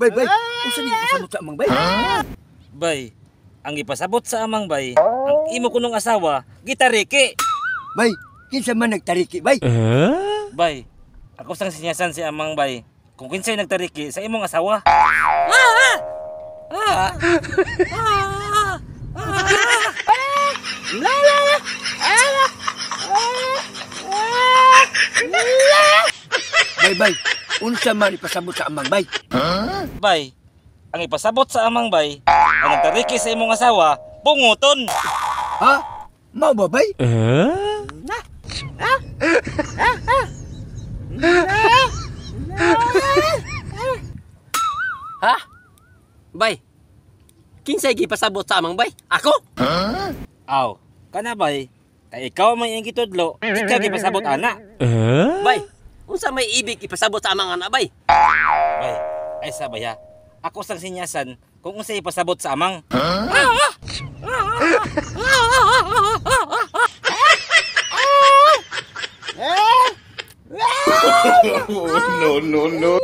Bay, bay, unsa ni ipasabot sa amang, bay? Bay, ang ipasabot sa amang, bay, ang imo kunong asawa, gitariki. Bay, kinsa man nagtariki, bay? Bay, ako sang sinyasan si amang, bay, kung kinsay nagtariki sa imong asawa. Bay, bay, unsa man ipasabot sa amang, bay? Bay, ang ipasabot sa amang, bay, ang nagtariki sa imong asawa, bunguton. Ha? Mao ba, bay? Ha? Bay, kinsay gipasabot sa amang, bay? Ako? Aw, kana, bay, kay ikaw man iyang gitudlo, ikaw gipasabot ana. Bay, unsa may ibig ipasabot sa amang ana, bay? Bay, ay sabay ha. Ako sang sinyasan kung unsay ipasabot sa amang. No, no, no.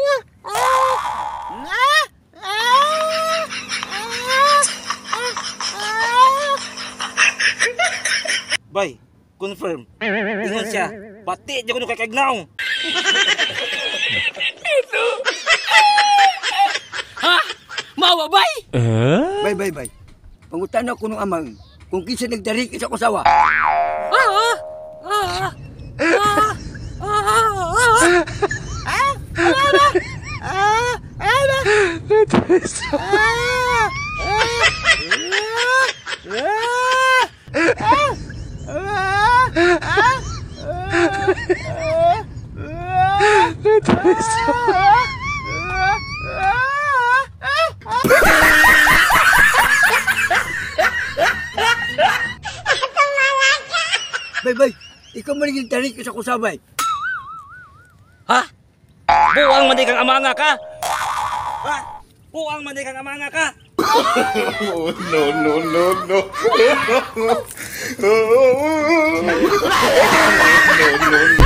Bay, confirm. Ingon siya, pati di ko nung kagnaong. Ha? Mao ba, bay? Bay, bay, bay. Pangutana ko nung amang kung kinsa nagtariki sa kusawa. Bay, bay, ikaw man nagtariki sa kusawa, bay. Ha? Buang man di kang amanga ka. Ha? Buang man di kang amanga ka. No, no, no, no. No, no, no.